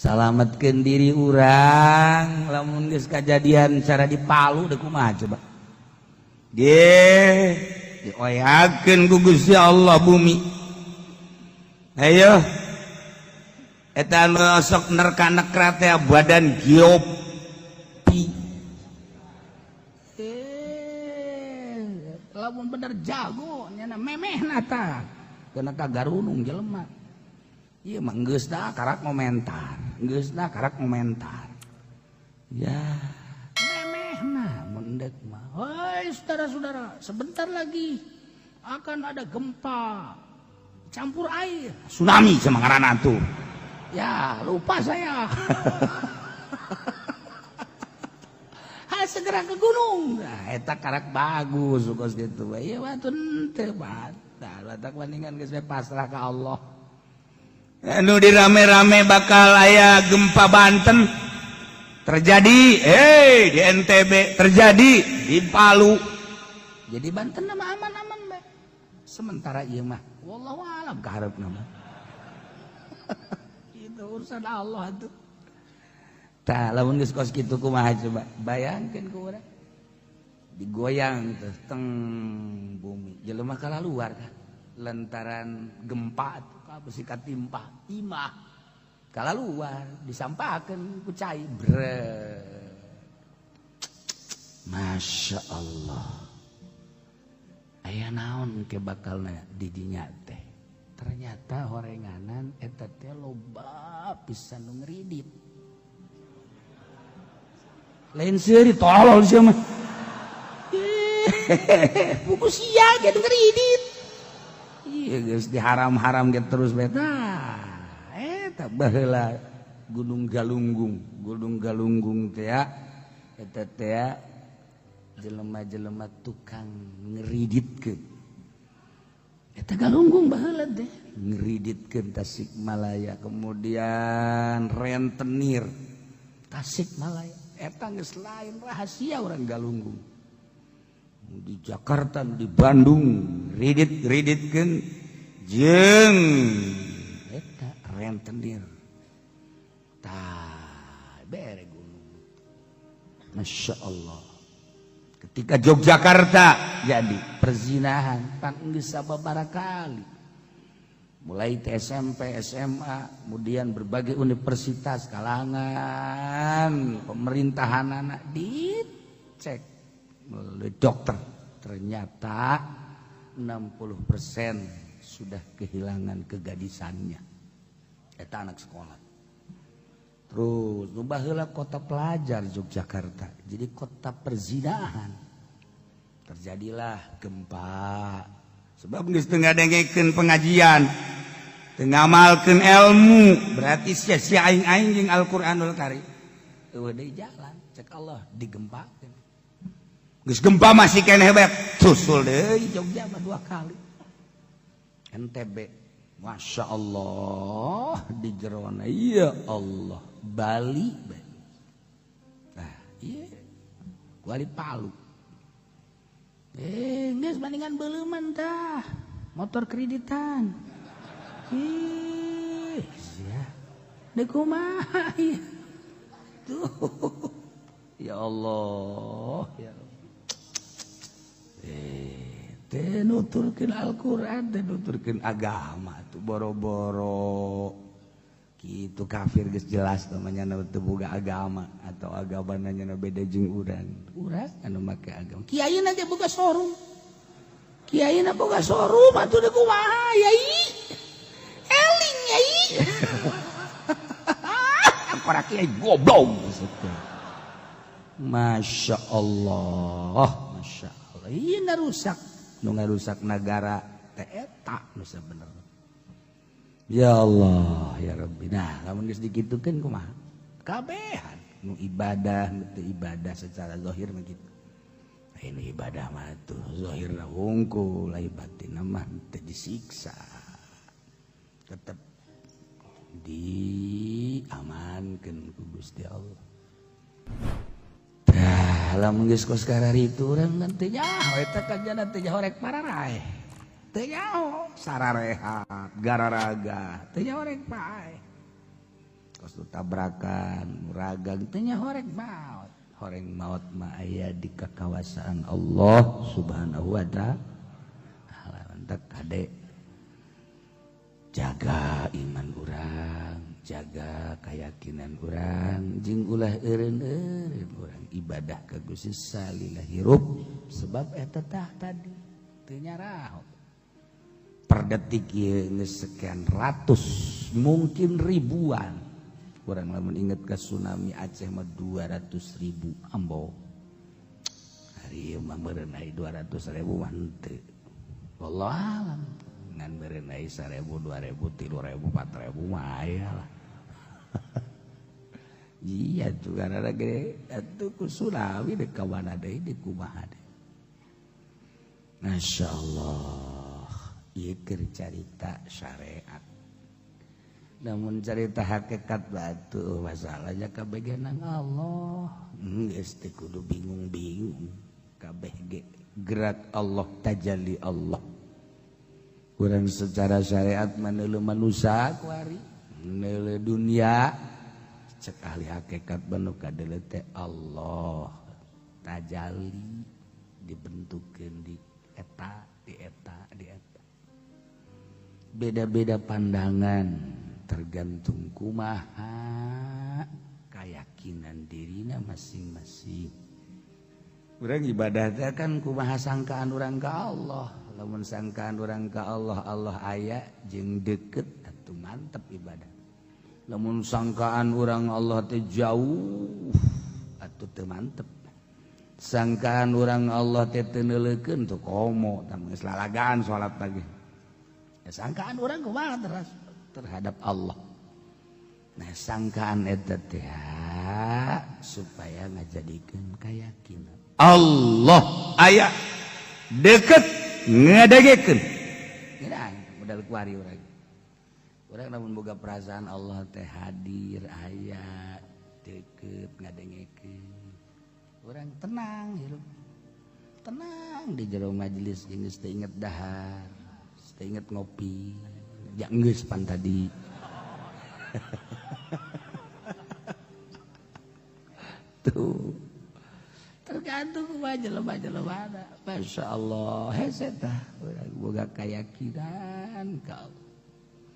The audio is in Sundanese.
Salamatkeun diri urang lamun geus kajadian cara di Palu deh, kumaha coba? Ge dioyakeun ku Gusti Allah bumi. Ayo, eta anu sok nerka-nekra teh badan geopi. Eh, lamun bener jago nyana memehna tah kena ka garunung jelema. Ieu mah geus dah karak komentar, geus dah karak komentar. Ya, memehna mun endek mah. Hoi saudara-saudara, sebentar lagi akan ada gempa campur air, tsunami sama ngaranna tuh. Ya, lupa saya. Ha, segera ke gunung. Nah, eta karak bagus kos kitu. Ieu mah teu batal, batak bandingan geus pasrah ka Allah. Anu dirame-rame bakal aya gempa Banten terjadi, eh, di NTB terjadi, di Palu. Jadi Banten nama aman-aman bae. Sementara ieu mah wallahu alam kaharep nama. Itu urusan Allah tuh. Tah, lamun geus kos kitu kumaha coba? Bayangkeun ku urang. Digoyang teh teng bumi. Jelema kalaluar kan lantaran gempa tuh besi katimpa imah kalaluar, disampakeun ku cai bre. Masya Allah, aya naon ke bakalna di dinya teh? Ternyata horenganan eta teh loba pisan nu ngeridit, lain seuri, tolol sia mah. Buku sia ge ngeridit. Iya, geus diharam-haram ge terus beta. Eta baheula Gunung Galunggung, Gunung Galunggung teh ya. Eta teh jelema-jelema tukang ngeriditkeun. Eta Galunggung baheula teh ngeriditkeun Tasikmalaya, kemudian rentenir Tasikmalaya. Eta geus lain rahasia orang Galunggung. Di Jakarta, di Bandung ridit riditkeun jeung eta rentenir. Tah, bere gunung. Masya Allah, ketika Yogyakarta jadi perzinahan pan geus sababaraha kali, mulai SMP, SMA, kemudian berbagai universitas, kalangan pemerintahan, anak dicek melalui dokter, ternyata 60% sudah kehilangan kegadisannya. Eta anak sekolah. Terus nu baheula kota pelajar Yogyakarta jadi kota perzinahan, terjadilah gempa sebab geus teu ngadengekeun pengajian, teu ngamalkeun ilmu, berarti sia-sia aing-aing jeung Al-Qur'anul Karim. Eueuh deui jalan cek Allah, digempakeun. Geus gempa masih keneh hebat, susul deui Jogja mah dua kali. NTB, Masya Allah, di jerona, ya Allah, Bali bae. Nah, iya kuali Palu. Eh, geus bandingan beleuman tah motor kreditan. Ih sia deuk kumaha ieu tuh? Ya Allah, ya Allah. Eh, teh nuturkeun Al-Qur'an, teh nuturkeun agama tuh boro-boro kitu. Kafir geus jelas namanya nu teu boga agama atau agamana nya beda jeung urang. Urang anu make agama, kiai na ge boga showroom, kiai na boga showroom atuh. Deuk kumaha, yai? Eling, yai. Para kiai goblok. Masya Allah, Masya Allah. Iya, rusak nu ngarusak negara teh eta nu sabenerna. Ya Allah, ya Rabbi. Nah, lamun geus dikitukeun kumaha? Kabehan nu ibadah, nu teu ibadah secara zahir mah kitu. Ini ibadah mah tuh zahirna hungkul, lain batin mah teu disiksa, tetep diamankeun ku Gusti Allah. Tah, lamun geus kos kararitu urang kan teu nyaho eta kajana, teu nyaho rek pararaeh. Teu nyaho sararehat, gararaga, teu nyaho rek paeh. Kos nu tabrakan, muragang teh nya horeng maot. Horeng maot mah aya di kakawasaan Allah Subhanahu wa taala. Mantap kade. Jaga iman urang, jaga keyakinan urang, jeung ulah eureun-eureun urang ibadah ka Gusti salila hirup sebab eta tah tadi teu nyaraho. Per detik ieu geus sekian ratus, mungkin ribuan. Kurang lamun inget ke tsunami Aceh mah 200.000 ambo. Hari ieu mah meureun ai 200.000 mah henteu. Wallahu alam. Ngan meureun ai 1.000, 2.000, 3.000, 4.000 mah aya lah. Iya tuh karena gede atuh ku tsunami deuk ka mana deui di kumaha deui. Masya Allah, ieu keur carita syariat. Namun cerita hakikat batu masalahnya kabegenan Allah. Geus teu kudu bingung-bingung. Kabeh ge gerak Allah, tajalli Allah. Urang secara syariat maneuleuh manusia kuari, neuleuh dunia cek ahli hakikat banu kadeuleuh teh Allah tajalli dibentukeun di eta, di eta, di eta. Beda-beda pandangan tergantung kumaha keyakinan dirina masing-masing. Urang ibadah teh kan kumaha sangkaan urang ka Allah. Lamun sangkaan urang ka Allah, Allah aya jeung deket atuh mantep ibadah. Lamun sangkaan urang Allah teh jauh atuh teu mantep. Sangkaan urang Allah teh teu neuleukeun tuh komo tah geus lalagaan salat lagi. Ya sangkaan urang kumaha terus terhadap Allah. Nah sangkaan eta teh supaya ngajadikeun keyakinan Allah aya deket ngadegekeun. Geura modal kuari urang. Urang lamun boga perasaan Allah teh hadir aya deket ngadengekeun. Urang tenang hirup. Tenang di jero majelis geus teu inget dahar, teu inget ngopi. Ya geus pan tadi. Tuh. Tergantung kumaha jelema-jelema. Masya Allah, hese tah urang boga keyakinan ka Allah.